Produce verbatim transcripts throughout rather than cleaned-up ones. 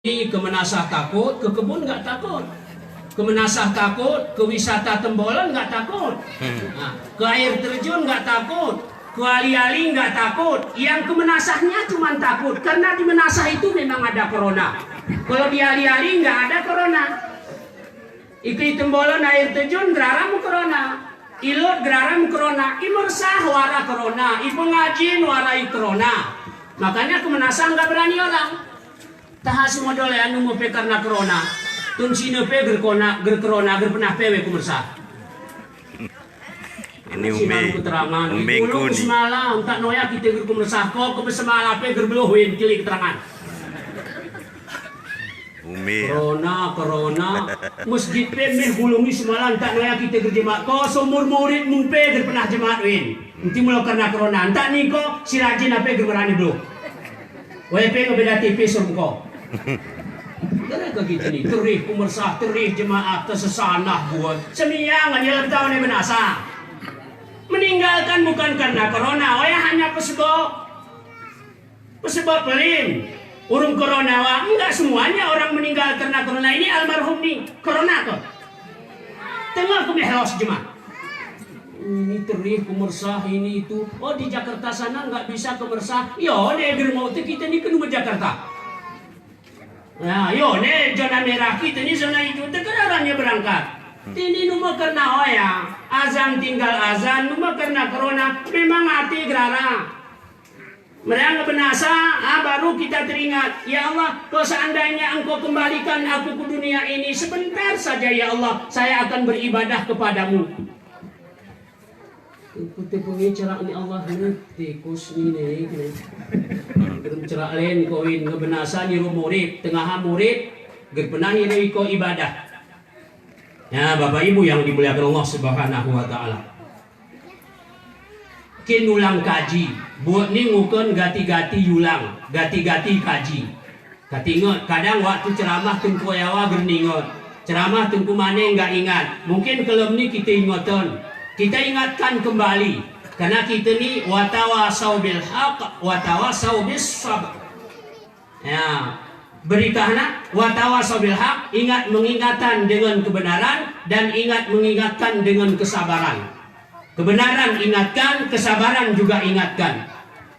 Ke Menasah takut, ke kebun nggak takut. Ke Menasah takut, ke wisata Tembolen nggak takut. Nah, ke air terjun nggak takut, ke ali-ali nggak takut. Yang ke Menasahnya cuman takut karena di Menasah itu memang ada corona. Kalau di ali-ali nggak ada corona. Ika i Tembolen air terjun geraram corona. I Lot geraram corona. I Mersah wara corona. I Pengajin wara i corona. Makanya ke Menasah nggak berani orang. Taha si modol ya, nu mepekar na corona. Tun sine pe gerkona, gercorona, gerpenah pe we ke Mersah. Ini umbi, umbi kuni. Semalam, ntak noya kite ger ke Mersah, ko ke semalam pe gerbeloh win, kili keterangan. Umbi. Corona, corona. Masjid pe meh gulungi semalam, ntak noya kite ger jemaat, ko seumur murid mu pe gerpenah jemaat win. Nti mula karena corona, ntak niko si rajin ape gemerani blo. Waya pe ngebeda T V sur ko. Gara-gara gitu ni, terih pemersah, terih jemaat, tesesanah buat. Semiyang aja lebih tahu ni Menasah. Meninggalkan bukan karena corona, waya hanya pesebab. Pesebab pelin. Urung corona wa, enggak semuanya orang meninggal karena corona. Ini almarhum ni, corona ko. Tengah ke mehlos jemaat. Ini terih ke Mersah, ini itu. Oh, di Jakarta sana nggak bisa ke Mersah. Yo, ne germo te kite ni kenu ke Jakarta. Ya, yo, ne zona merah kite ni zona hijau te kerarannya berangkat. Tini nu mekar na oya, azan tinggal azan, nu mekar na corona, memang ati gerara. Mereka Menasah, ah, baru kita teringat, "Ya Allah, kalau seandainya Engkau kembalikan aku ke dunia ini sebentar saja, ya Allah, saya akan beribadah kepadamu." Putih pengecerak ni Allah ni, tikus ni, ni, ni. Belum cerak len, kawin, ngebenasa ni murid, tengah murid, gerpenah ni iko ibadah. Ya, Bapak Ibu yang dimuliakan Allah Subhanahu wa Ta'ala. Kin ulang kaji, buat ni ngukun gati-gati yulang, gati-gati kaji. Katinget, kadang waktu ceramah Tengku Yawa gerninget, ceramah Tengku Maneng nggak ingat. Mungkin kelem ni kita ingetan, kita ingatkan kembali. Karena kita ni watawasau bil haq, watawasau bis sabr. Ya, berikahna, watawasau bil haq, ingat mengingatkan dengan kebenaran dan ingat mengingatkan dengan kesabaran. Kebenaran ingatkan, kesabaran juga ingatkan.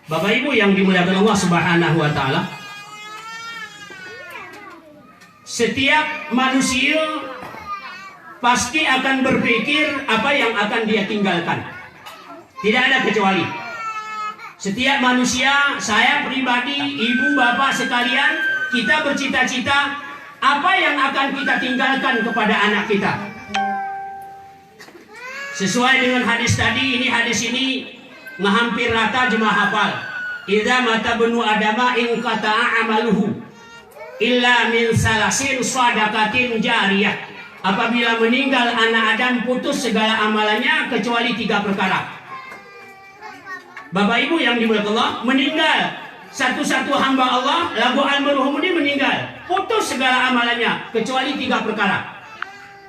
Bapak Ibu yang dimuliakan Allah Subhanahu wa Ta'ala, setiap manusia pasti akan berpikir apa yang akan dia tinggalkan. Tidak ada kecuali. Setiap manusia, saya pribadi, ibu, bapak sekalian, kita bercita-cita apa yang akan kita tinggalkan kepada anak kita. Sesuai dengan hadis tadi, ini hadis ini hampir rata jemaah hafal. "Idza mata ibnu Adama inqata'a amaluhu illa min salasin sadaqatin jariyah." Apabila meninggal anak Adam, putus segala amalannya kecuali tiga perkara. Bapak Ibu yang dimuliakan Allah, meninggal satu-satu hamba Allah, lagu almarhum ini meninggal, putus segala amalannya kecuali tiga perkara.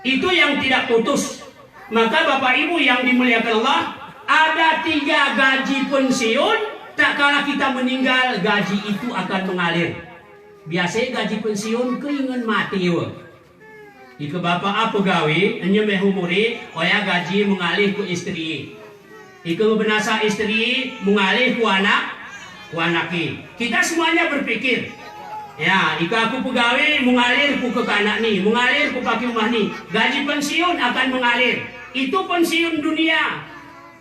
Itu yang tidak putus. Maka Bapak Ibu yang dimuliakan Allah, ada tiga gaji pensiun, tak kala kita meninggal, gaji itu akan mengalir. Biasa gaji pensiun ke ingen mati, wa. Ika bapak a pegawi, enya mehumuri, oya gaji mengalih ku istri. Ika ngebenasa istri, mengalih ku anak, ku anaki. Kita semuanya berpikir, ya, ika aku pegawi, mengalir ku kekanak ni, mengalir ku paki umah ni, gaji pensiun akan mengalir. Itu pensiun dunia.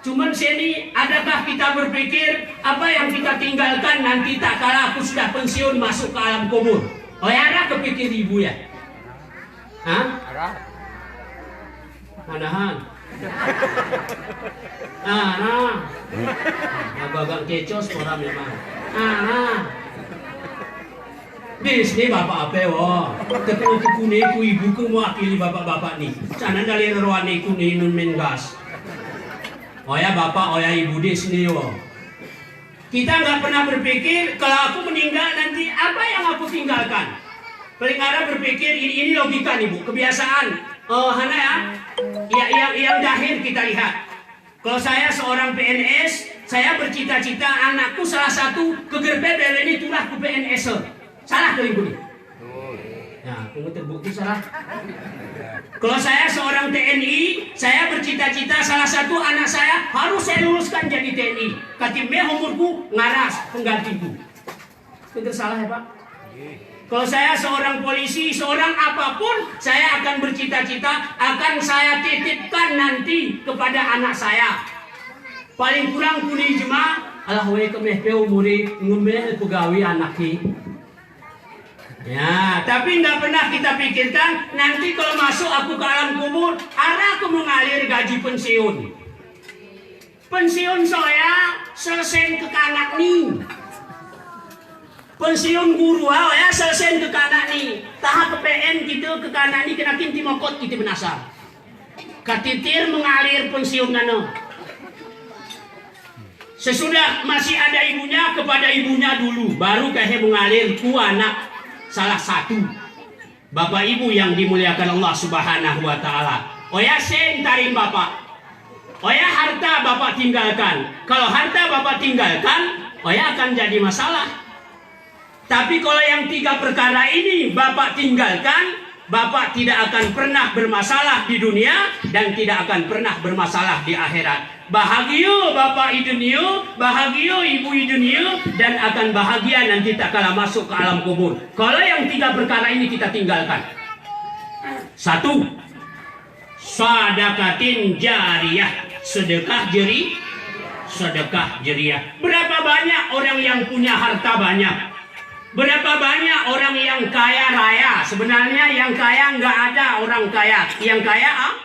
Cuman seni, adakah kita berpikir apa yang kita tinggalkan nanti tak kala aku sudah pensiun masuk ke alam kubur? Oya ada kepikir ibu ya? Hah? Ada. Anahan. Ana. Agak-agak kecos orang memang. Ana. Di sini bapak apa, wo? Tapi untuk kune ku ibu ku mewakili bapak-bapak ni. Sana dari rohani kune nun mengas. Oya bapak, oya ibu di sini, wo. Kita nggak pernah berpikir, kalau aku meninggal nanti, apa yang aku tinggalkan? Paling ada berpikir, ini, ini logika nih, Bu. Kebiasaan, eh, hana ya, ya, yang, yang dahir kita lihat. Kalau saya seorang P N S, saya bercita-cita anakku salah satu kegerpe beli ini turah ku P N S. Salah kering kuni. Kamu terbukti salah. Kalau saya seorang T N I, saya bercita-cita salah satu anak saya harus saya luluskan jadi T N I. Kati me umurku ngaras penggantiku. Itu salah ya, Pak? Kalau saya seorang polisi, seorang apapun, saya akan bercita-cita, akan saya titipkan nanti kepada anak saya. Paling kurang kuni jema, alah we kemeh pe umuri, ngemeh pegawi anakki. Ya, tapi nggak pernah kita pikirkan, nanti kalau masuk aku ke alam kubur, ara ke mengalir gaji pensiun. Pensiun soya, selesen kekanakni. Pensiun guru, ah, oya, selesen kekanakni. Taha ke P N kite kekanakni, kena kin timokot kite menasar. Katitir mengalir pensiun nano. Sesudah masih ada ibunya, kepada ibunya dulu, baru kehe mengalir ku anak salah satu. Bapak Ibu yang dimuliakan Allah Subhanahu wa Ta'ala. Oya sen tarin Bapak. Oya harta Bapak tinggalkan. Kalau harta Bapak tinggalkan, oya akan jadi masalah. Tapi kalau yang tiga perkara ini Bapak tinggalkan, Bapak tidak akan pernah bermasalah di dunia dan tidak akan pernah bermasalah di akhirat. Bahagia Bapak i dunia, bahagia Ibu i dunia, dan akan bahagia nanti tatkala masuk ke alam kubur. Kalau yang tiga perkara ini kita tinggalkan. Satu, sadakatin jariyah, sedekah jeri-, sedekah jeriyah. Berapa banyak orang yang punya harta banyak? Berapa banyak orang yang kaya raya? Sebenarnya yang kaya nggak ada orang kaya. Yang kaya a-,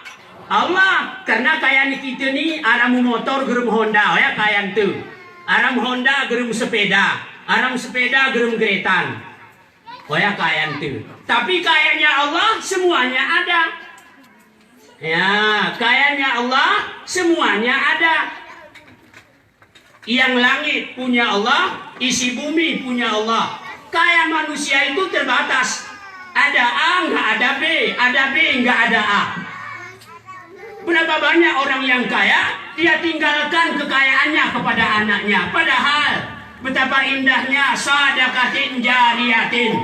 Allah. Karena kaya ni kite ni, ara mu motor gerem Honda, oya kaya nte. Ara mu Honda gerem sepeda, ara mu sepeda gerem geretan. Oya kaya nte. Tapi kayanya Allah semuanya ada. Ya, kayanya Allah semuanya ada. Yang langit punya Allah, isi bumi punya Allah. Kaya manusia itu terbatas. Ada A, nggak ada B, ada B, nggak ada A. Berapa banyak orang yang kaya, dia tinggalkan kekayaannya kepada anaknya. Padahal betapa indahnya sadakatin jariyatin.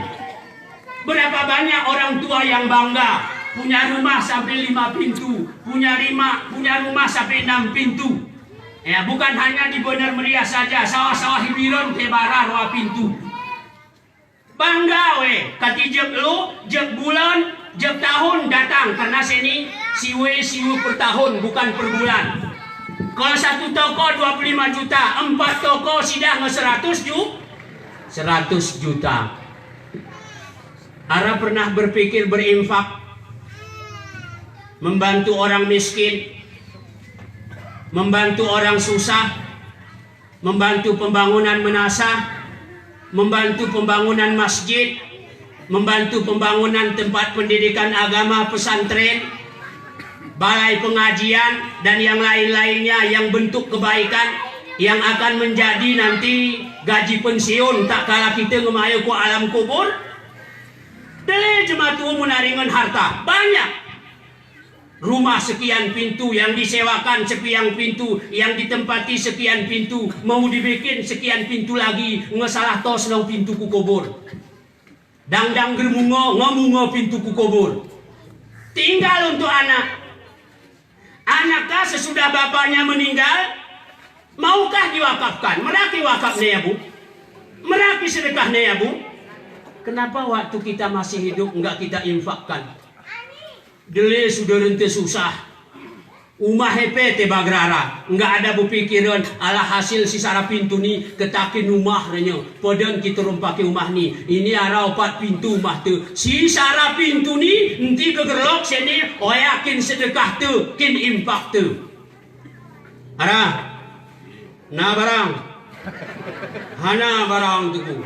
Berapa banyak orang tua yang bangga, punya rumah sampai lima pintu, punya lima, punya rumah sampai enam pintu. Ya, bukan hanya di Bener Meriah saja, sawah-sawah Hibiron, Tebara, dua pintu. Bangga we, kati jek lu, jek bulan, jek tahun datang, karena seni siwe, siwe per tahun, bukan per bulan. Kalau satu toko dua puluh lima juta, empat toko sidah nge seratus ju-, seratus juta. Ara pernah berpikir berinfak, membantu orang miskin, membantu orang susah, membantu pembangunan menasah, membantu pembangunan masjid, membantu pembangunan tempat pendidikan agama, pesantren, balai pengajian, dan yang lain-lainnya yang bentuk kebaikan yang akan menjadi nanti gaji pensiun tatkala kite ngemayo ku alam kubur. Dele jematu menaringen harta banyak. Rumah sekian pintu, yang disewakan sekian pintu, yang ditempati sekian pintu, mau dibikin sekian pintu lagi, ngesalah tos nong pintu ku kubur. Dangdang germungo, ngemungo pintu ku kubur. Tinggal untuk anak. Anakkah sesudah bapaknya meninggal, maukah diwakafkan? Meraki wakafne ya, Bu? Meraki sedekahne ya, Bu? Kenapa waktu kita masih hidup nggak kita infakkan? Dele suda rente susah. Umahe pe Tebagrara. Nggak ada bepikiran, alah hasil si sara pintu ni, ketakin umah renye. Pedan kite rumpaki umah ni. Ini ara opat pintu umah te. Si sara pintu ni, enti gegerlok sene, oya kin sedekah te, kin infak te. Ara. Na barang. Hana barang tuku.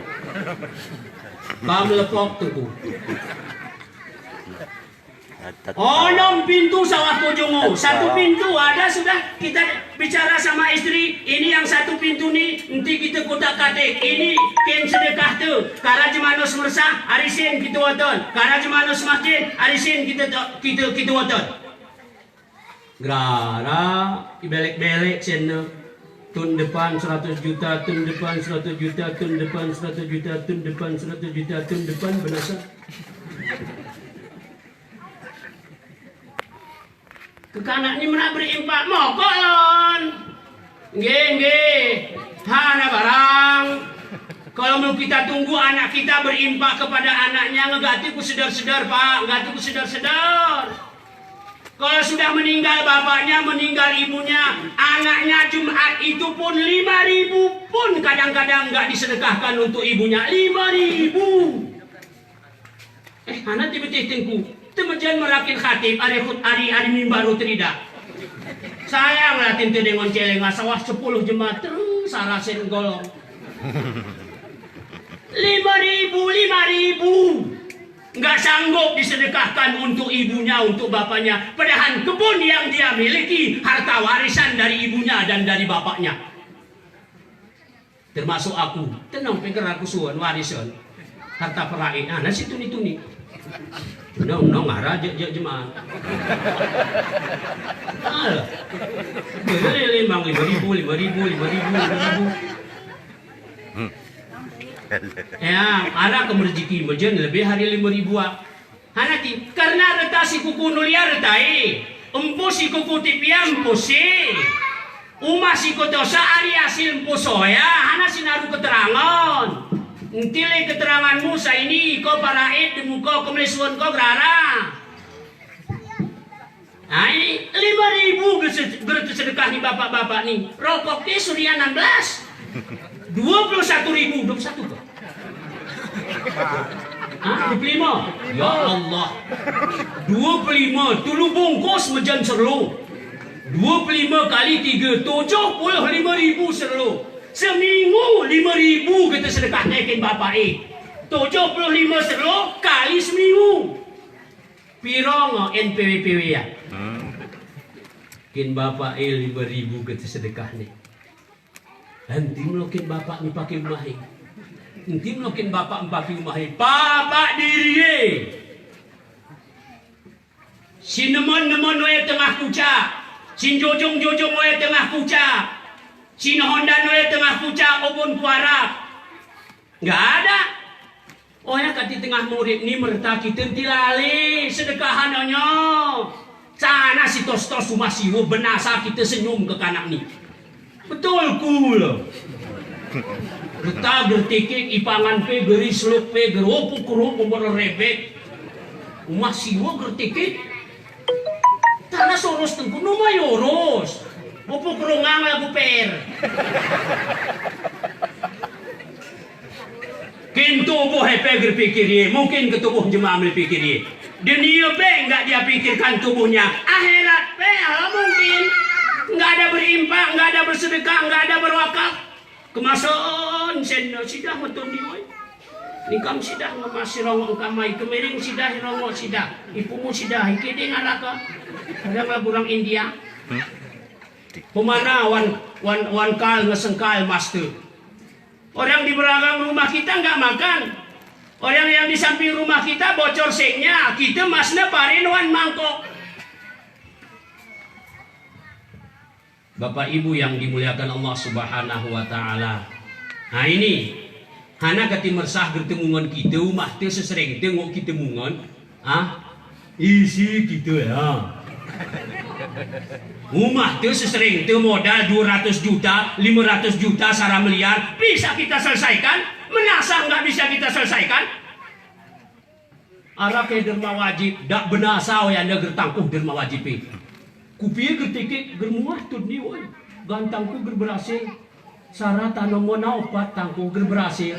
Bam lepok tuku. Onom pintu sawah Kujungu. Satu pintu ada sudah kita bicara sama istri. Ini yang satu pintu ni, enti kite kotak-katik. Ini kin sedekah te. Kara jemanos mersah, arisin kite woton. Kara jemanos masjid, arisin kite to-, kite, kite woton. Grara, ibelek-belek sene. Tun depan seratus juta, tun depan seratus juta, tun depan seratus juta, tun depan seratus juta, tun depan benasa. Kekanak ini mena berimpak, mokok lon. Nggih, nggih. Hana barang. Kalau mau kita tunggu anak kita berimpak kepada anaknya, nggak ati ku seder-seder, Pak, nggak ati ku seder-seder. Kalau sudah meninggal bapaknya, meninggal ibunya, anaknya Jumat itu pun lima ribu pun kadang-kadang nggak disedekahkan untuk ibunya. Lima ribu. Eh, hana ti betih tengku. Temedyan merakin khatib, ari khut-, ari, ari mimbar utrida. Sayang lah tinte dengan celeng asawah sepuluh jemaat terus arasin golong. Lima ribu, lima ribu. Nggak sanggup disedekahkan untuk ibunya, untuk bapaknya. Padahal kebun yang dia miliki, harta warisan dari ibunya dan dari bapaknya. Termasuk aku. Tenang, pikir aku suan, warisan. Harta perain. Ah, nasi tuni-tuni. Nong, nong, ara je, je, jemaat. Alah. Beli limang, lima ribu, lima ribu, lima ribu, lima ribu. Ya, ara ke merejeki mejen lebih ari lima ribu, ah. Hana ti, karna reta si kuku nulia reta i, empu si kuku tipia empu si, uma si kutosa ari asil empu soya, hana si naru keterangan. Enti le keteranganmu sa ini, ko paraid, demu ko kemelesuan ko gerara. Ay, lima ribu gerte-, gerete sedekah ni bapak-bapak ni. Rokok ni Surya enam belas. Dua puluh satu ribu, dua puluh satu ko. Hah? Dua puluh lima? Ya Allah. Dua puluh lima, tulu bungkus mejen serlu. Dua puluh lima kali tiga, tujuh puluh lima ribu serlu. Seminggu lima ribu gerte sedekah ne kin bapak e. Tujuh puluh lima serlu kali seminggu. Piro ngo N P W P W ya? Hmm. Kin bapak e lima ribu gerte sedekah ne. Enti mlo kin bapak mi pake umah e. Enti mlo kin bapak mi pake umah e. Bapak diri e. Sinemon-nemon we tengah kuca. Sinjojong-jojong we tengah kuca. Sinehondan we tengah kuca, obon kuara. Nggak ada. Oya kati tengah murip ni merta kite enti lali sedekahan onyo. Sana si tos-tos uma siwo benasa kite senyum kekanak ni. Betul kul. Reta gertikik ipangan pe geri seluk pe geri opu keruk umur rebek. Uma siwo gertikik. Tana soros tengku, numa yoros. Opu kerungang lagu per. Kin tubuh e pe gerpikir ye, mungkin ke tubuh jemaah melipikir ye. Dunia pe nggak dia pikirkan tubuhnya, akhirat pe ala mungkin. Nggak ada berimpak, nggak ada bersedekah, nggak ada berwakaf. Kemasan sen sidah metun ni, woy. Ningkam sidah ngemas rongo engkamai, kemiring sidah rongo sidah, ipumu sidah, ikiding alaka. Kadang lagu orang India. Pemana wan, wan, wan kal ngesengkal master. Orang di belakang rumah kita nggak makan. Orang yang di samping rumah kita bocor sinknya, kita masne parin wan mangkok. Bapak Ibu yang dimuliakan Allah Subhanahu wa Ta'ala. Nah, ini, hana kati mersah gertemungan kita, umah te sesering te ngok kita mungan. Ah, isi kita ya. Umah te sesering te modal dua ratus juta, lima ratus juta, sara miliar, bisa kita selesaikan? Menasah nggak bisa kita selesaikan? Ara ke derma wajib, dak benasa oya ne gertangkuh derma wajib e. Kupi gertikik germuah tud ni, woy. Gantangkuh gerberasil. Sara tano mona opat tangkuh gerberasil.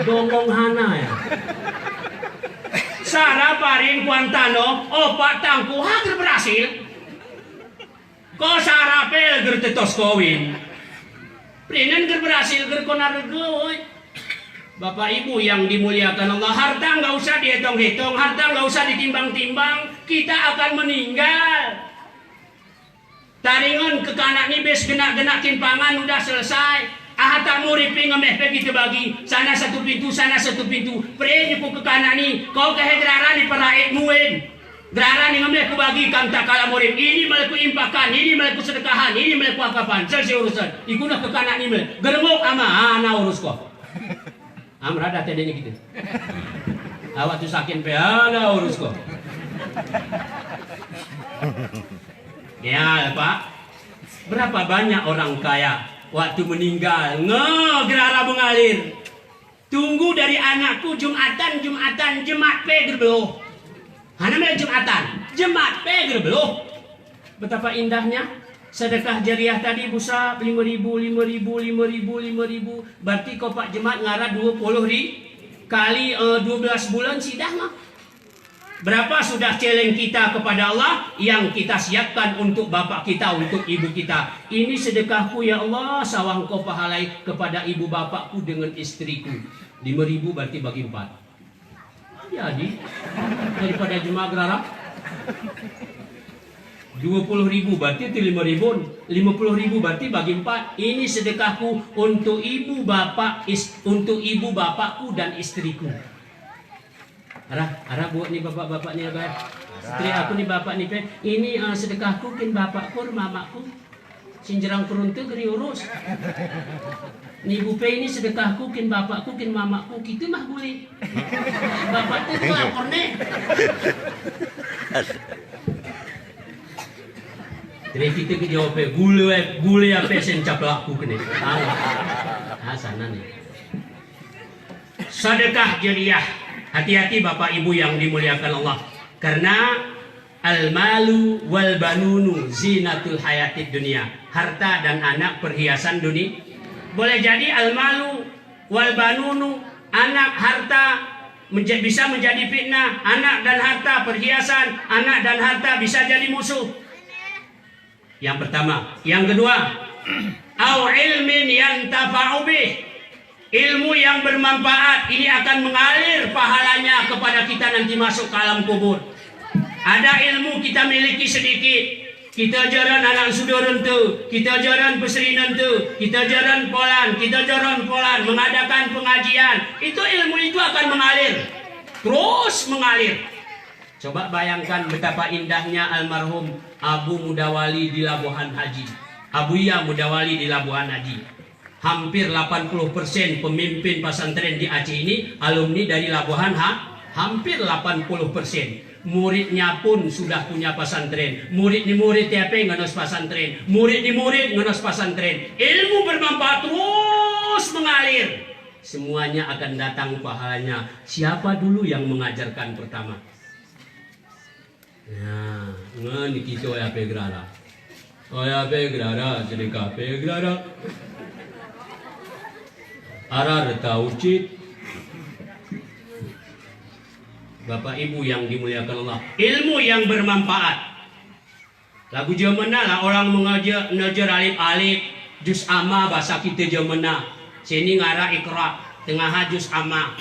Dongong hana ya. Sara parin kuan tano opat tangkuh ha gerberasil. Ko sara pel gertetos kowin. Prinen gerberasil gerkona rege, woy. Bapak Ibu yang dimuliakan Allah, harta nggak usah dihitung-hitung, harta nggak usah ditimbang-timbang, kita akan meninggal. Taringan kekanak ni bes genak-genak kin pangan udah selesai. Aha tak murip ngemeh pe kita bagi, sana satu pintu, sana satu pintu. Pre ni ku kekanak ni, ko kehe gerara ni peraik muin. Gerara ni ngemeh ku bagi kam tak kala murip. Ini mele ku impakan, ini mele ku sedekahan, ini mele ku akapan. Selesai urusan. Iku na kekanak ni mele. Gerengok ama, ana urus ko. Amra date deni kita. Awak tu sakin pe, ana urus ko. Ya, Pak. Berapa banyak orang kaya waktu meninggal, nge gerara mengalir. Tunggu dari anakku Jumatan, Jumatan, Jemat pe gerbeloh. Hana mele Jumatan, Jemat pe gerbeloh. Betapa indahnya sedekah jariah tadi, busa lima ribu, lima ribu, lima ribu, lima ribu. Berarti ko Pak Jemat ngara dua puluh ri-, kali, eh, dua belas bulan sidah mah. Berapa sudah celeng kita kepada Allah yang kita siapkan untuk bapak kita, untuk ibu kita? Ini sedekahku, ya Allah, sawah engkau pahalai kepada ibu bapakku dengan istriku. Lima ribu berarti bagi empat. Jadi, daripada jemaah gerara, dua puluh ribu berarti itu lima ribu, lima puluh ribu berarti bagi empat. Ini sedekahku untuk ibu bapak is-, untuk ibu bapakku dan istriku. Ara, ara buat ni bapak-bapak ni, Abah. Istri aku ni, bapak ni pe. Ini, eh, sedekahku kin bapakku, mamakku. Sinjerang peruntu geri urus. Ni bu pe, ini sedekahku kin bapakku, kin mamakku. Kitu mah buli. Bapak tu lapor ne. Jadi kita ke jawab pe, gule, gule apa sen caplakku kene. Ah, ah, sana ni. Sedekah jariah. Hati-hati Bapak Ibu yang dimuliakan Allah. Karena al-malu wal banunu zinatul hayatid dunya. Harta dan anak perhiasan dunia. Boleh jadi al-malu wal banunu, anak, harta menja-, bisa menjadi fitnah, anak dan harta perhiasan, anak dan harta bisa jadi musuh. Yang pertama. Yang kedua, au ilmin yantafa'u bih. Ilmu yang bermanfaat, ini akan mengalir pahalanya kepada kita nanti masuk ke alam kubur. Ada ilmu kita miliki sedikit, kita ajaran anak sudara tu, kita ajaran peseri tu, kita ajaran polan, kita ajaran polan, mengadakan pengajian, itu ilmu itu akan mengalir, terus mengalir. Coba bayangkan betapa indahnya almarhum Abu Mudawali di Labuhan Haji. Abuya Mudawali di Labuhan Haji. Hampir delapan puluh persen pemimpin pesantren di Aceh ini alumni dari Labuhan Ha-, hampir delapan puluh persen. Muridnya pun sudah punya pesantren. Murid ni murid tiap hari ngenos pesantren. Murid ni murid ngenos pesantren. Ilmu bermanfaat terus mengalir. Semuanya akan datang pahalanya. Siapa dulu yang mengajarkan pertama? Nah, ngan kita oya pe gerara. Oya pe gerara, sedekah pe gerara. Ara reta ucit. Bapak Ibu yang dimuliakan Allah, ilmu yang bermanfaat. Lagu jemena lah orang mengajar, najar alif-alif, juz amma bahasa kita jemena. Sini ngara Iqra, tengaha juz amma.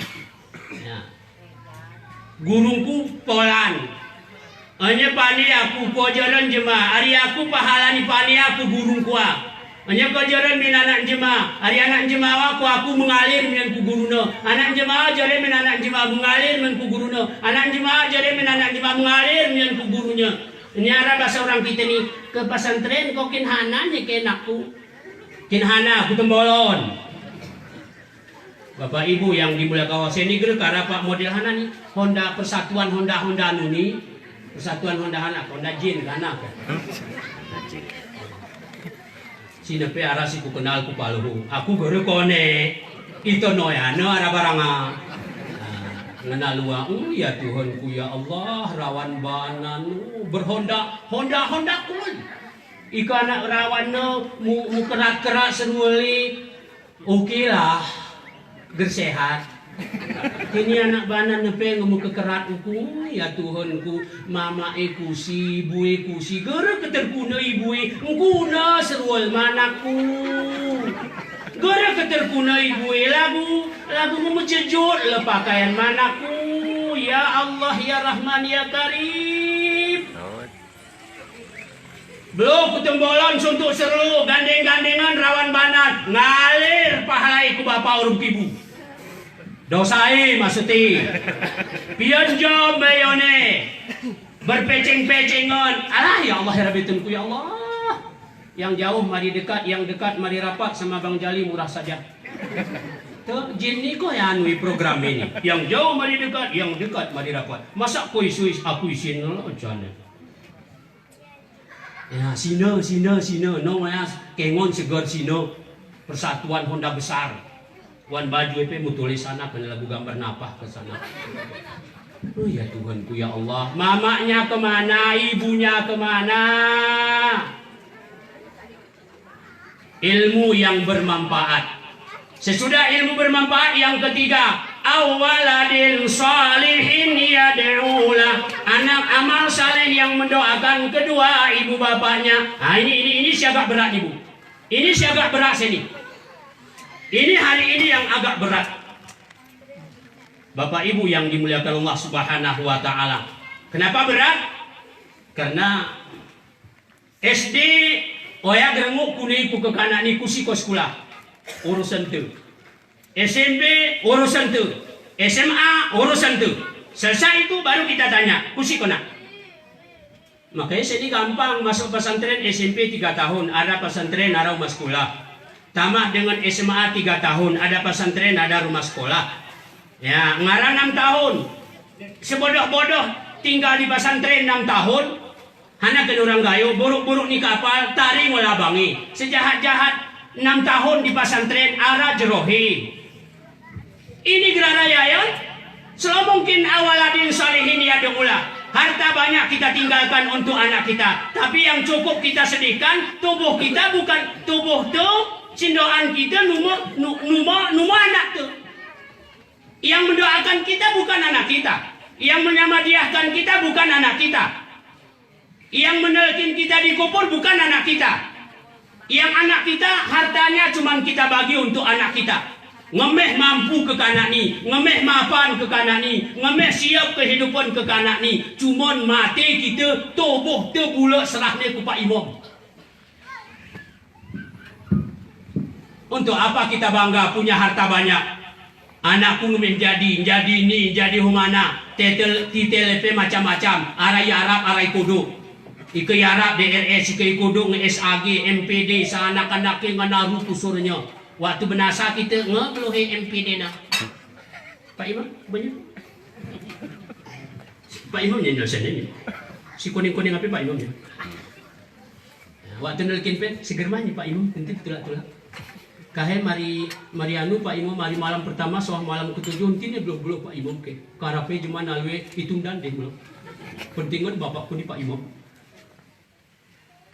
Ya. Gurungku polan. Anya pani aku, ko ajaran jema, ari aku pahala ni pani aku gurungku a. Anya ko ajaran min anak jema, ari anak jema wa ko aku mengalir mian ku guruna. Anak jema ajaran min anak jema mengalir mian ku guruna. Anak jema ajaran min anak jema mengalir mian ku gurunya. Ini ara bahasa orang kita ni, ke pesantren ko kin hana ni ke anakku. Kin hana, ku tembolon. Bapak Ibu yang dimuliakan Allah, seni gere kara pak model hana ni, Honda persatuan, Honda, Honda anu ni, persatuan Honda hana, Honda Jin hana. Sini pe ara si ku kenal ku paluhu, aku gere kone, ito noya, no ara baranga. Nah, ngena lua, oh ya Tuhanku, ya Allah, rawan banan, oh, berhonda, Honda, Honda kul. Ika anak rawan no, mu, mu kerat-kerat seruali, Oke lah, ger sehat. Kini anak banan nepe ngemu kekerat uku, ya Tuhanku, mamae kusi, ibue kusi, gere keterkuna ibue, ngkuna serual manakku. Gere keterkuna ibue lagu, lagu ngemu jejut le pakaian manakku. Ya Allah, ya Rahman, ya Karim. Belu ku tembolon suntuk seru, gandeng-gandengan rawan banan, ngalir pahalai ku bapa urung kibu. Dosae maksudte. Pian jo meyone. Berpeceng-pecengan. Alah, ya Allah, ya Rabbi Tuhanku, ya Allah. Yang jauh mari dekat, yang dekat mari rapat, sama Bang Jali murah saja. Tuh, jin ni ko yang anui program ini. Yang jauh mari dekat, yang dekat mari rapat. Masa ko isu is-, aku isin lo, jana. Ya, sine, sine, sine. No, ya, kēngon seger sine. Persatuan Honda Besar. Wan baju epe mutulis anak, kena lagu gambar napah ke sana. Oh ya Tuhanku, ya Allah. Mamanya ke mana, ibunya ke mana? Ilmu yang bermanfaat. Sesudah ilmu bermanfaat, yang ketiga, aw waladin shalihin yad'u lah. Anak amal saleh yang mendoakan kedua ibu bapaknya. Nah, ini, ini, ini siagak berat, Ibu. Ini siagak berat sini. Ini hari ini yang agak berat. Bapak Ibu yang dimuliakan Allah Subhanahu wa Ta'ala. Kenapa berat? Karena S D, oya gerenguk kunei ku ke kanak ni, kusi ko sekolah. Urusan tu. S M P, urusan tu. S M A, urusan tu. Selesai itu, baru kita tanya, kusi ko nak. Makanya seni gampang, masuk pesantren S M P tiga tahun, ada pesantren, ada rumah sekolah. Tamat dengan S M A tiga tahun, ada pesantren, ada rumah sekolah. Ya, ngara enam tahun. Sebodoh-bodoh tinggal di pesantren enam tahun, hana kena orang gayo, buruk-buruk ni kapal, taring o labangi. Sejahat-jahat enam tahun di pesantren, ara jerohi. Ini gerara yayan, selalu mungkin aw waladin shalihin yad'u lah. Harta banyak kita tinggalkan untuk anak kita. Tapi yang cukup kita sedihkan, tubuh kita bukan tubuh tu, sindoan kita numa, nu-, numa, numa anak tu. Yang mendoakan kita bukan anak kita. Yang menyamadiahkan kita bukan anak kita. Yang menelkin kita di kubur bukan anak kita. Yang anak kita, hartanya cuman kita bagi untuk anak kita. Ngemeh mampu ke kanak ni, ngemeh mapan ke kanak ni, ngemeh siap kehidupan ke kanak ni. Cuman mati kita, tubuh te bula serahne ku Pak Imam. Untuk apa kita bangga punya harta banyak? Anakku ngemeh jadi, jadi ini, jadi humana, titel, titel epe macam-macam, ara i Arab, ara i kodok. Ika i Arab D R S, ika i kodok nge S A G, M P D, sa anak-anakne nganaru kusurnya. Waktu benasa kita, nge, keluhe M P D na. Pak Imam, banyak. Pak Imam nya, nya, sana nya. Si kuning-kuning ape Pak Imam nya? Waktu nelkin pe, seger mani Pak Imam, enti tulak-tulak. Kahe mari, mari anu Pak Imam, mari malam pertama, soh malam ketujuh, enti ne belok-belok Pak Imam ke. Karape jema nalwe, itundan deh belok. Pentingan bapakku ni Pak Imam.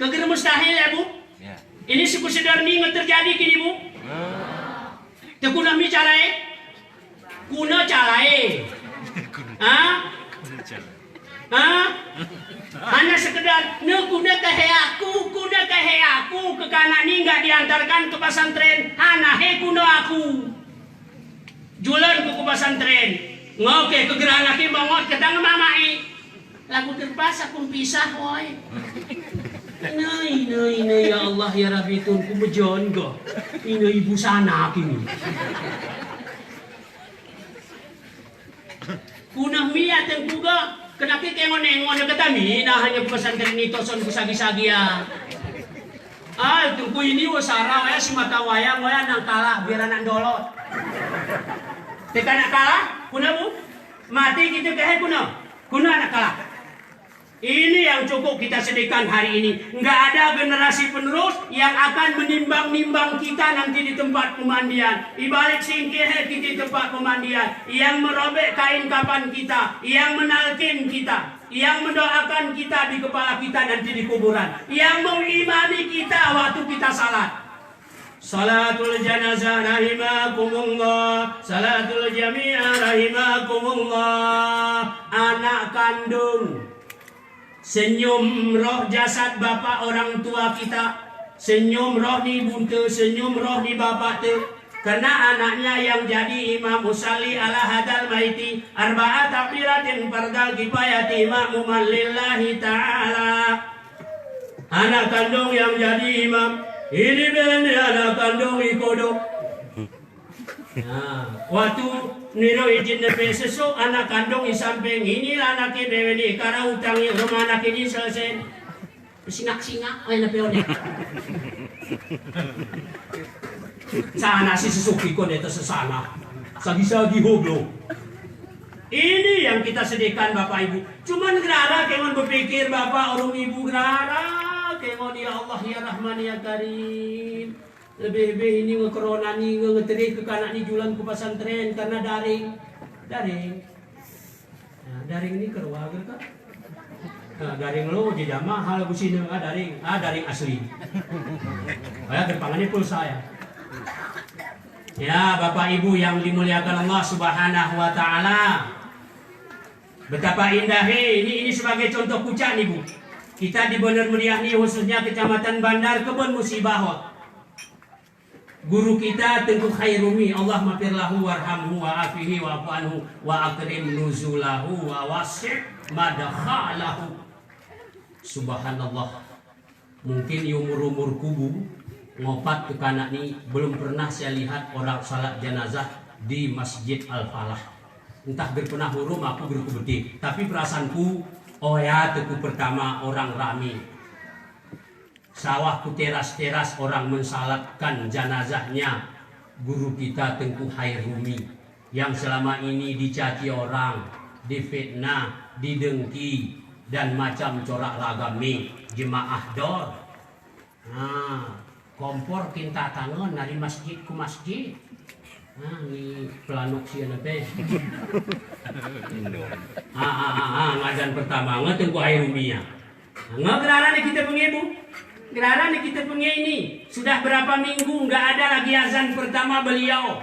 Keger mustahil ya, Bu? Ya. Ini suku Sidarni nge terjadi kini, Bu? Te kuna mi calae? Kuna calae. Ha? Ha? Hanya sekedar, ne kuna kehe aku, kuna kehe aku, ke kanak ni nggak diantarkan ke pesantren, hanya he kuna aku. Julan ku ke pesantren. Ngoke, keger anake bangot, ketang mamai. Lagu terpaksa ku pisah, woy. Ina, ina, ina, ya Allah, ya Rabbi, Tuhanku, mejon go. Ina ibu sana kini. Kuna mi atengku go, kenake kengon-engon keta mi, na hanya pesantren ni toson ku sagi-sagi ya. Ay, tengku ini wo sara, ya, si mata wayang, ya, nang kalah, biar anak dolot. Teka anak kalah, kuna, Bu? Mati kita kehe, kuna. Kuna anak kalah. Ini yang cukup kita sedihkan hari ini. Nggak ada generasi penerus yang akan menimbang-nimbang kita nanti di tempat pemandian. Ibalik singkir kita di tempat pemandian. Yang merobek kain kapan kita, yang menalkin kita, yang mendoakan kita di kepala kita nanti di kuburan, yang mengimami kita waktu kita salat. Salatul janazah rahimakumullah, salatul jami'ah rahimakumullah. Anak kandung. Senyum roh jasad bapak orang tua kita. Senyum roh ni bunte, senyum roh ni bapak te. Karena anaknya yang jadi imam, usalli ala hadal maiti arba'a takbiratin fardal kifayati ma'muman lillahi ta'ala. Anak kandung yang jadi imam, ini bene anak kandung i kodok. Nah, waktu niro ijin nepe sesok anak kandung i samping, inilah anake bene, kara utang i rumah anak ini selesai. Singak-singak, ay, nepe one. Sana si sesuki ko neta sesana. Sagi-sagi hoblo. Ini yang kita sedihkan, Bapak Ibu. Cuman gerara kengon berpikir, Bapak, orang Ibu, gerara Tengon ya Allah, ya Rahman, ya Karim. Lebih-lebih ini ngekeronani, nge-, ngeterik ke kanak ni julan ku pasantren karena daring. Daring. Nah, daring ini keruar gitu kan. Nah, daring lo, jadi mahal aku sini, ah, daring, ah, daring asli. Kayak gerpangannya pulsa ya. Ya, Bapak Ibu yang dimuliakan Allah Subhanahu wa Ta'ala. Betapa indahnya ini, ini sebagai contoh kucak nih, Bu. Kita di Bener Meriah nih, khususnya Kecamatan Bandar Kebon Musibah, wah. Guru kita Tengku Khairumi, Allahumma firlahu warhamhu wa afihi wa'fu anhu wa akrim nuzulahu wa wasi' madkhalahu. Subhanallah. Mungkin i umur-umurku, Bu, ngopat ke kanak ni, belum pernah saya lihat orang salat janazah di Masjid Al-Falah. Entah ger pernah hurum, aku ger ku betih. Tapi perasaanku, oya te ku pertama orang rami. Sawah ku teras-teras orang mensalatkan janazahnya guru kita Tengku Hairumi yang selama ini dicaci orang, difitnah, didengki, dan macam corak ragam ni jemaah dor. Nah, kompor kinta tangan dari masjid ku masjid. Nah, ni pelanuk siya nepe. Ah, ah, ah, ah, ngadan pertama, nge Tengku Hairumi ya. Nge geraran ni kita penghe, Bu. Geraran ni kita penghe ini. Sudah berapa minggu nggak ada lagi azan pertama beliau.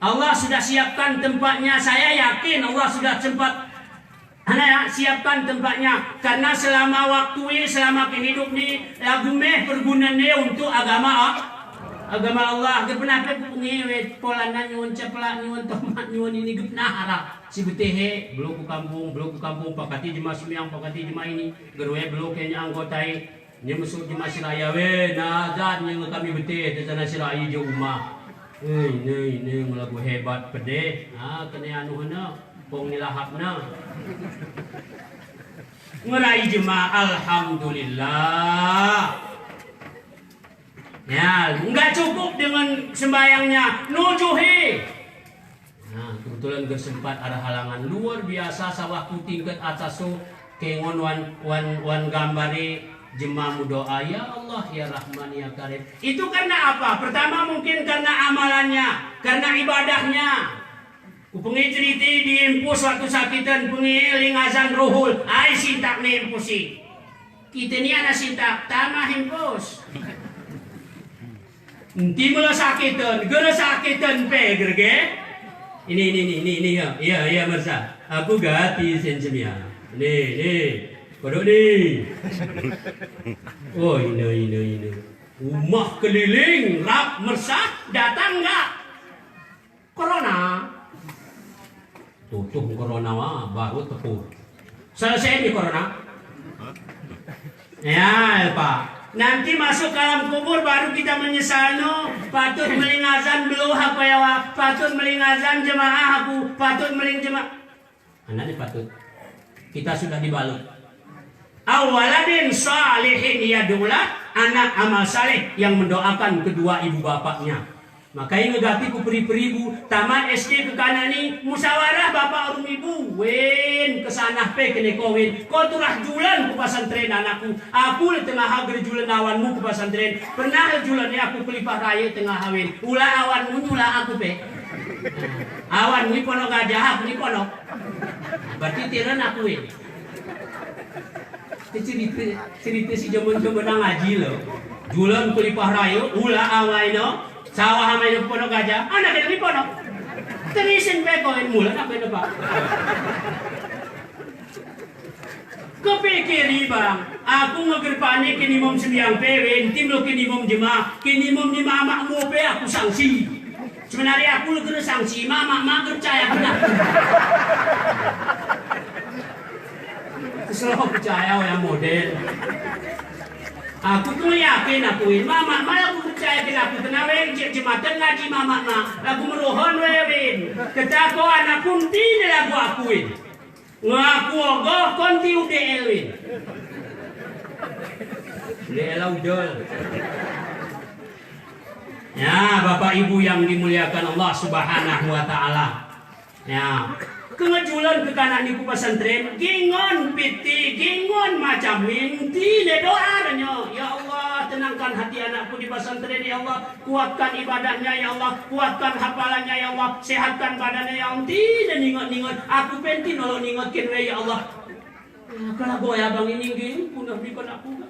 Allah sudah siapkan tempatnya. Saya yakin Allah sudah sempat, ana ya, siapkan tempatnya. Karena selama waktu ini, selama kehidup ini, lagu meh pergunan ni untuk agama, agama Allah. Gepnah pe penghe we, polanan nyuwun, ceplak nyuwun, tomat nyuwun, ini gepnah arah. Si betih he, belo ku kampung, belo ku kampung, pakati jema sembiang, pakati jema ini, gerwe belo kenya anggotae, nye mesuk jema siraya, we, nazan nye nge kami betih, te sana siraya je uma. Hei, ne, ne, ngelagu hebat pedih, ha, kene anu hena, pong nilahap na. Ngerai jema, alhamdulillah. Ya, nggak cukup dengan sembahyangnya, nujuhi. Nah, kebetulan gersempat ada halangan luar biasa, sawah ku tingkat atas tu, kengon wan, wan, wan gambari jema mudoa, "Ya Allah, ya Rahman, ya Karim." Itu karena apa? Pertama mungkin karena amalannya, karena ibadahnya. Ku penghe cerite di impus waktu sakiten, penghe lingazan ruhul, ay sintak ne impusi. Kite ni ana sintak, tamah impus. Nti mula sakiten, gere sakiten pe, gere ge. Ini, ini, ini, ini, ini, ya, ya, ya, mersa. Aku gati sen semia. Ini, ini, kodok ni. Oh, ini, ini, ini. Umah keliling, rap, mersa, datang nggak? Corona. Tutup corona, wah, baru tepuk. Selesai ni corona. Ya, Pak. Nanti masuk ke alam kubur baru kita menyesal, no. Patut melingazan belo aku ya, wah. Patut melingazan jemaah aku. Patut meling jemaah. Anak ni patut. Kita sudah dibalut. Aw waladin salihin yad'ulah, anak amal saleh yang mendoakan kedua ibu bapaknya. Makanya ngegati ku peri-peri, Bu, tamat S D ke kanak ni, musawarah bapak urung ibu, win, kesanah pe kene ko, win, ko turah julan ku pasantren anakku, aku le tengah ha gere julan awanmu ku pasantren, pernah le julan ni aku kelipah raya tengah ha, win, ula awanmu ni ula aku pe. Awan ni ponok gajah, aku ni ponok. Berarti tiran aku, win. Cerita, cerita si jaman-jaman ngaji lo. Julan kelipah raya, ula amai no, sawah amai no ponok gajah, anak kita ni ponok. Terisin pe ko, win, mula apa itu, Pak? Kepikiri, Bang, aku ngegerpani kinimum sembiang pe, win, nti melo kinimum jema, kinimum ni mamakmu pe aku sangsi. Sebenarnya aku le gere sangsi, mamakma gercaya kena. Kesel aku percaya, wayang model. Aku tuh yakin aku, win, mamakma aku percaya kena, aku kena, win, jek jematan ngaji mamakma, lagu merohon, win, win. Ketako anakku nti ne lagu aku, win. Ngaku ogoh kon ti U D L, win. U D L, U D L. Ya, Bapak Ibu yang dimuliakan Allah Subhanahu wa Ta'ala. Ya. Kengejulun kekanak ni ku pesantren, gingon piti, gingon macamin, enti ne doa renyo, "Ya Allah, tenangkan hati anakku di pesantren, ya Allah, kuatkan ibadahnya, ya Allah, kuatkan hafalannya, ya Allah, sehatkan badannya, ya Allah." Enti ne ningot-ningot, aku penti nolok ningotken we, ya Allah. Kalagoya bang ini nggih, punah bikon aku.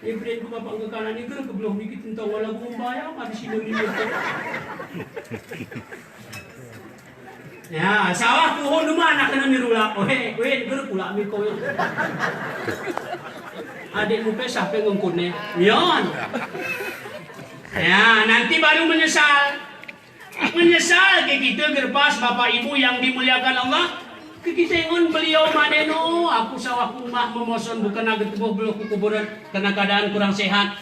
Ibrin ku bapak kekanak ni, gere kebloh dikit entong wala gumbayang, mati sino ni. Ya, sawah puhun duma anak kena mirula. Ohe, win, gere pula miko. Adik mupe sape ngengkune. Mion. Ya, nanti baru menyesal. Menyesal ke kite gerpas Bapak Ibu yang dimuliakan Allah. Ke kite ngon beliau maneno, aku sawah kumah memoson bukan aget tebuh beluh kukuburan kena keadaan kurang sehat.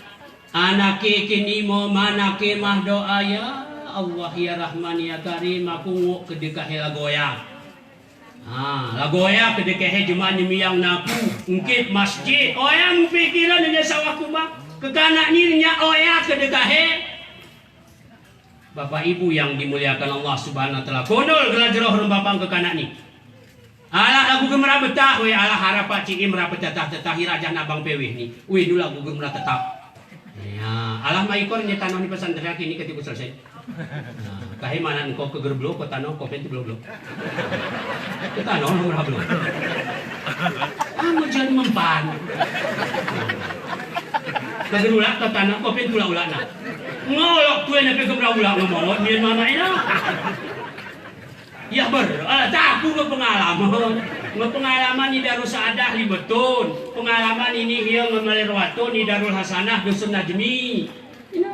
Anake kini mo manake mah doa, "Ya Allah, ya Rahman, ya Karim, aku ngok kedekahe lagoya." Ha, lagoya kedekahe jema nyemiyang naku, ngkit masjid, oya mupikiran nya sawah kumah, kekanak ni nya oya kedekahe. Bapak Ibu yang dimuliakan Allah Subhanahu wa Ta'ala, kondol gela jeroh rem bapak kekanak ni. Alah lagu gemera betah, we, alah harap pak cik i mera betetah-tetah, irajah nabang pewih ni. We, nu lagu gemera tetap. Ya, alah maikor nye tanoh ni pesantren kini ketiku selesai. Nah, kahe manan ko keger blo, ko tanoh, ko penti blo-blo. Ko tanoh, mera blo. Ah, mau jadi mempan. Keger ulak, ko tanoh, ko penti ulak-ulak na. Ngolok tuwe nepe gemera ulak ngomong, mian mama ina. Ya ber, ah, taku ngepengalaman. Ngepengalaman ni Darul Saadah lima taun. Pengalaman ini hiya ngemeler watun ni Darul Hasanah Dusun Najmi. Ina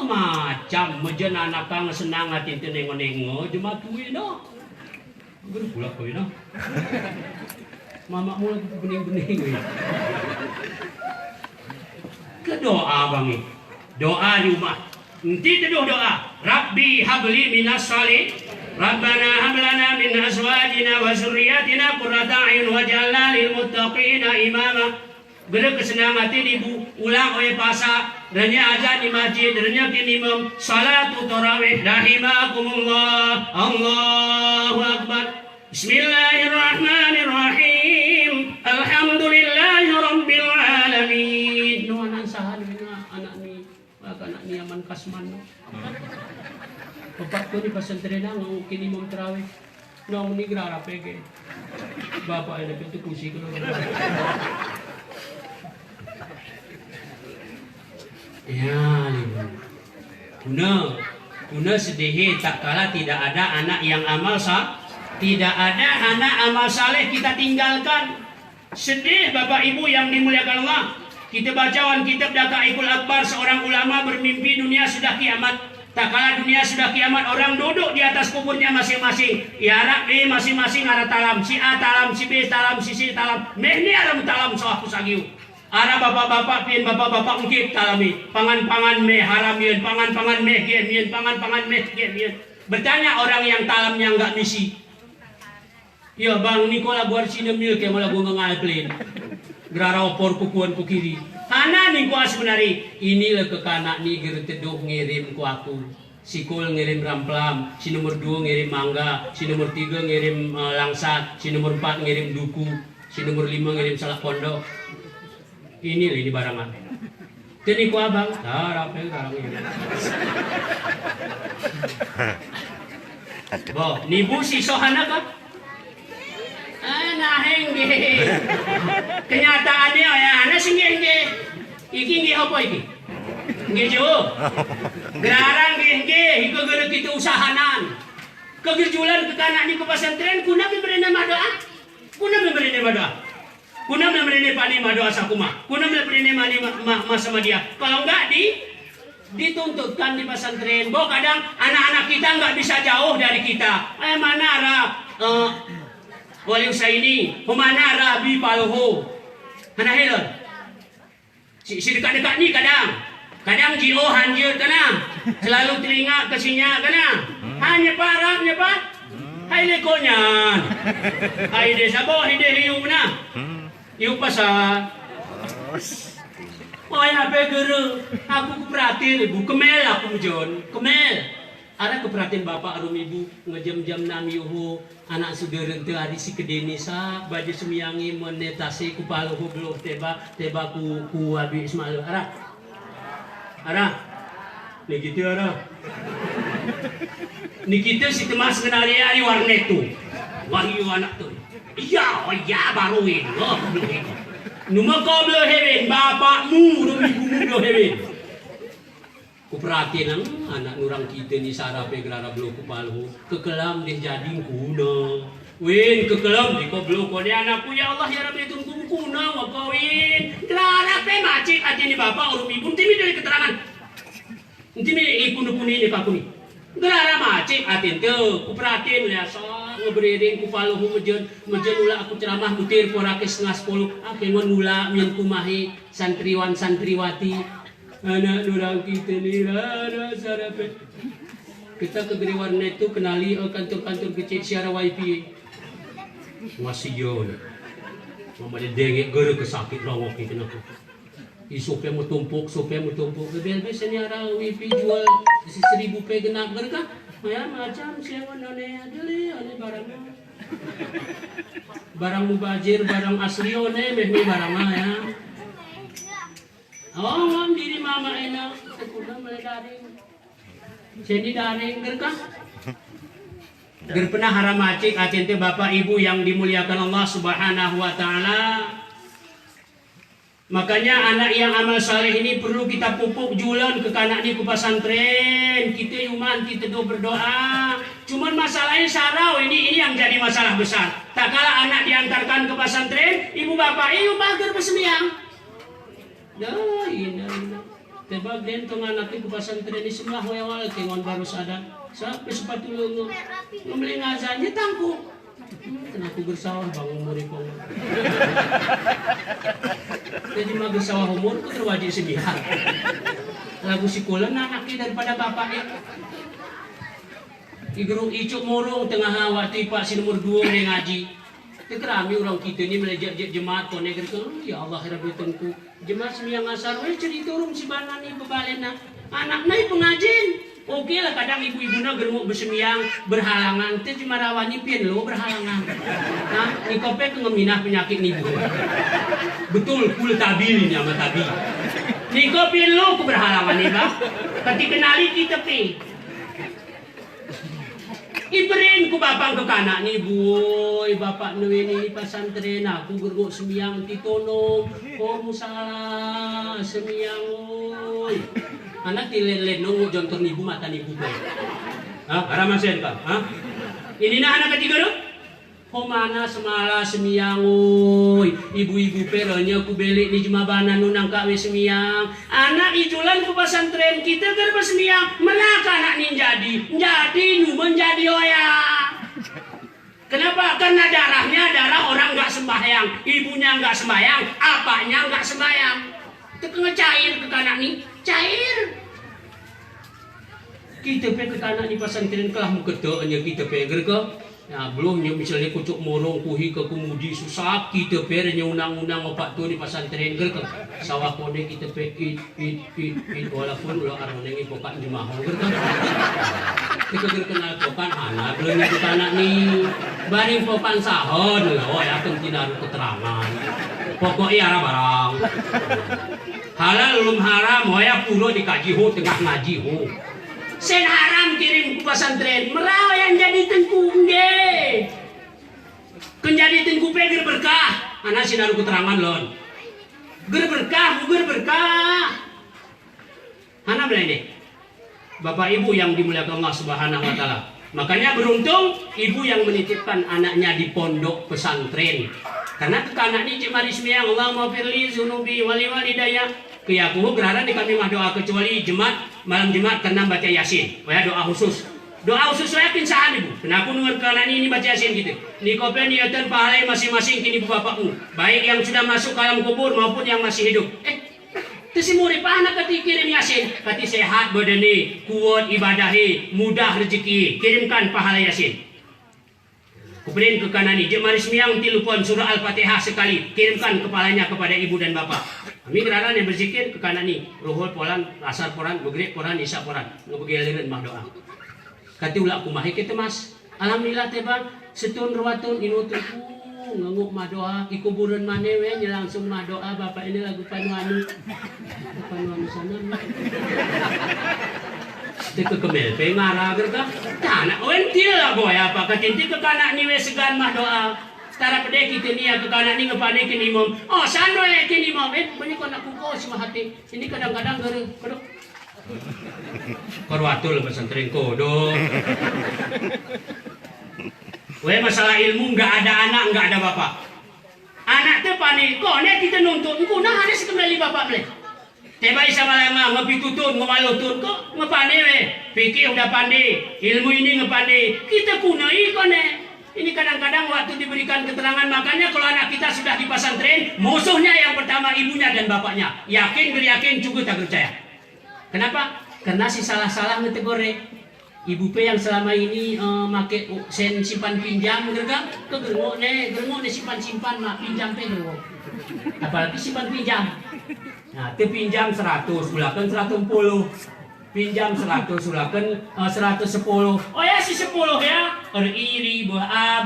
macam mejen anak kang senang ati te nengo-nengo, jema tuwi no. Guru pula ko ina. Mamak mula bening-bening. Ke doa bang ni. Doa di rumah. Enti teduh doa, "Rabbi habli minas shalih, Rabbana hablana min azwajina wa zurriyatina qurrata a'yun waj'alna lil muttaqina imama." Gere kesenang ati ni bu, ulang oe pasa, renya azan di masjid, renya kin imam, salatu tarawih, rahimakumullah, Allahu Akbar. Bismillahirrahmanirrahim. Alhamdulillahi rabbil alamin. No anak sahan, anak ni. Maka anak ni aman kasman, no. Bapak ko ni pesantren na, ngau kini imam tarawih. No, ni gera rape ke. Bapak ini pintu kunci ke. Ya, ni. Kuna, kuna sedih, tak kala tidak ada anak yang amal sa-, tidak ada anak amal saleh kita tinggalkan. Sedih, Bapak Ibu yang dimuliakan Allah. Kita baca wan kitab Daqaiqul Akbar, seorang ulama bermimpi dunia sudah kiamat. Takala dunia sudah kiamat, orang duduk di atas kuburnya masing-masing. Iarap be masing-masing ara talam, si A talam, si B talam, si C talam. Meh ni ara talam sawah ku sagiu. Ara bapak-bapak pin, bapak-bapak ngkit talam i. Pangan-pangan meh haram yun, pangan-pangan meh gen yun, pangan-pangan meh gen yun. Bertanya orang yang talamnya nggak misi. Ya, bang, ni ko lagu ar sinem ni ke, mo lagu ngengal pelin. Gerara opor kukuan ku kiri. Hana ni ko as benari. Ini le kekanak ni gere teduh ngirim ku aku. Sikul ngirim ramplam, si nomor dua ngirim mangga, si nomor tiga ngirim, eh, langsat, si nomor empat ngirim duku, si nomor lima ngirim salak pondok. Ini le, ini barangan. Teni ku abang, tarap, eh, tarap ini. Bo, ni bu si sohana ka? Ah, nah, nggih. Kenyataannya, ya, ana sing nggih, nggih. Iki nggih apa iki? Nggih, Jo. Gerara nggih, nggih. Iko guru kita usahanan. Kegerjulan kekanak ni ke pesantren, kuna memberi nama doa. Kuna memberi nama doa. Kuna memberi nama, nama doa sakuma. Kuna memberi nama, nama ma-, ma-, sama dia. Kalau enggak di Dituntutkan di pesantren. Bo, kadang anak-anak kita nggak bisa jauh dari kita. Eh, mana ara, eh, Wali Husaini, ho mana ara Abi Paloho. Hana helon. Si, si dekat-dekat ni kadang. Kadang J O Hanjir kana. Selalu teringat ke sinya kana. Hanya parap, nya pa. Hai lekonya. Hai de sabo, hai de hiu na. Hiu pasar. Oy, ape guru? Aku ku perhatiin, Ibu. Kemel aku, Jon. Kemel. Ara keperatien bapak rom ibu, ngejam-jam nam yoho, anak suderen te ari si kedeni sa, baju semiyang i menetase ku palo ho belo teba, teba ku, ku abi semalo. Ara. Ara. Ni kite ara. Ni kite si temas kenali ari warnet tu. Wahyu anak tu. Iya, iya, baru ini. Oh, belo ini. Numa ko belo hewen, bapakmu, rom ibumu belo hewen. Ku peratien ang, anak nurang kite ni sara pe gerara belo ku palo ho. Kekelam deh jadi ngkuna. Win, kekelam, diko belo kone anakku, ya Allah, ya Rabbi, tun ku ngkuna, maka win. Gerara pe macik atin ni bapak, rom ibu, nti mi dari keterangan. Nti mi ikun-ikun ini kakuni. Gerara macik atin te, ku peratien, ya, sa, ngeberering, ku palo ho, mejen, mejen ula aku ceramah, mutir, pora ke setengah sepuluh, ake ngon ula, mian ku mahi, santriwan, santriwati. Anak nurang kite ni rara sara pe. Keta ke gere warnet tu kenali, eh, kantor-kantor kecil siara wifi. Masih yo ne. Mama de denge gere ke sakit rongok ni kenapa. Isu pe mutumpuk, su pe mutumpuk. Bebel be seni ara wifi jual si seribu pe genap gere ka. Ya macam sewa none adele, ane barang. Barang mubajir, barang asli one, meh, meh barang ya. Awang, awang diri mama ena, sekuna mele daring. Sendi daring, ger ka? Ger pernah ara macik, atin te Bapak Ibu yang dimuliakan Allah Subhanahu wa Ta'ala. Makanya anak yang amal saleh ini perlu kita pupuk julan kekanak ni ku pasantren. Kita yuman, kita do berdoa. Cuman masalahnya sarau ini, ini yang jadi masalah besar. Tak kala anak diantarkan ke pasantren, ibu bapak, ibu bapak ger bersemiang. Dah, ina, ina. Tebag den tong anak ku pasantren ni sembah wewal, tengon baru sadar. Sa, pesepatu lengo. Ngemling azan, dia tangku. Hmm, kena ku gersawah bang umur ipong. Jadi ma gersawah umur, ku terwajib semiang. Lagu sikola anak ki daripada bapak ya. Igru icuk murung tengah waktu ipak si nomor dua ne ngaji. Kekerami orang kita ni melejak-jek jemaat konek gitu. Ya Allah, Rabbi Tuhanku. Jemaat semiang asar, weh, cerita urung si bana ni bebalena. Anak nai pengajin. Oke lah, kadang ibu-ibu na germuk bersemiang, berhalangan. Te jemarawan ni pien lo berhalangan. Nah, ni kope ke ngeminah penyakit ni ibu. Betul, kul tabil ini ama tabi. Ni kope lo ku berhalangan ni, Bang. Kati kenali kita pe. Iberin ku bapak kekanak ni, Bu, oi, bapak nui ni pasantren, aku gergok semiang ti tonong, ko musala semiang, oi. Anak ti len-len nong jontor ni bu mata ni bu, oi. Ha, ara masen ka, ha? Ini na anak ketiga, no? Homana semala semiang, oi. Ibu-ibu pe renya ku belek ni jema bana nu nangka we semiang. Anak ijulan ku pasantren, kita ger bersemiang. Mena ka anak ni njadi? Njadi nu menjadi oya. Kenapa? Karena darahnya darah orang nggak sembahyang. Ibunya nggak sembahyang, apanya nggak sembahyang. Tekenge cair kekanak ni, cair. Kita pe kekanak ni pasantren kelah mukete enya kita pe ger ke. Ya, belum nyo misalnya kucuk morong kuhi ke kumudi susap, kita pe enya unang-unang opak tu ni pasantren ger ke. Sawah kone kita pe it, it, it, it, walaupun lo arone ngi pokan jemaho ger ke. Kita ger kenal pokan, ana belum nyo kekanak ni. Baring pokan sahon, lo ya kentinaru keterangan. Pokok iya ara barang. Halal lum haram, waya puro dikaji ho, tengah ngaji ho. Sen haram kirim ku pasantren, merau yang jadi tengku, nge. Ken jadi tengku pe ger berkah, ana sinaru keterangan lon. Ger berkah, bu ger berkah. Hana belai deh. Bapak Ibu yang dimuliakan Allah Subhanahu wa Ta'ala. Makanya beruntung ibu yang menitipkan anaknya di pondok pesantren. Karena kekanak ni jik mari semiang, Allahumma firli zunubi wali walidaya. Keyakuhu gerara ni kami mah doa kecuali Jumat, malam Jumat karena baca Yasin. Waya doa khusus. Doa khusus waya pinsahan ibu. Kenaku nungan kekanak ni ini baca Yasin gitu. Ni kope ni yoten pahalai masing-masing kini ibu bapakmu. Baik yang sudah masuk ke alam kubur maupun yang masih hidup. Eh, Tesi murip anak kati kirim Yasin, kati sehat badani, kuat ibadahi, mudah rezeki, kirimkan pahala Yasin. Kuperin kekanak ni, jik mari semiang ti lupon surah Al-Fatihah sekali, kirimkan kepalanya kepada ibu dan bapak. Ami gerara ni berzikir kekanak ni, ruhul poran, asar poran, magrib poran, isa poran, ngebegelirin mah doa. Kati ula kumahi kite mas. Alhamdulillah te ba, setun rua tun ino tun, uh, nganggo madoa, ikuburan mane we, nya langsung madoa, bapa ini lagu panuanu. Panuanu sana. Te ke kemel, pe ngara gerga. Tana, wentil lagu ya, apa, katinti ke kanak ni we segan madoa. Tara pede kite ni ya ke kanak ni ngepane kin imam. Oh, sando ya kin imam. Eh, banyak anak kuko si mahati. Ini kadang-kadang gere, kedok. Kor watul pesantren kodok. We, masalah ilmu, nggak ada anak, nggak ada bapak. Anak te pane, kone kite nuntut, ngkuna hane sekembali bapak mele. Teba isa malanga, ngepitutun, ngewalutun, kok ngepane we. Fikih udah pande, ilmu ini ngepande. Kite kunai kone. Ini kadang-kadang waktu diberikan keterangan, makanya kalau anak kita sudah di pesantren, musuhnya yang pertama ibunya dan bapaknya. Yakin, geryakin, cukup tak percaya. Kenapa? Karena si salah-salah ngetegor e. Ibu pe yang selama ini, eh, make u-, sen simpan pinjam, gerga, ke gerngok ne, gerngok ne simpan-simpan, ma pinjam pe gerngok. Apalagi simpan pinjam. Nah, te pinjam seratus, ulakan seratus sepuluh. Pinjam seratus, ulakan, eh, seratus sepuluh. Oh ya, si sepuluh ya. Eri, ri, ba, a,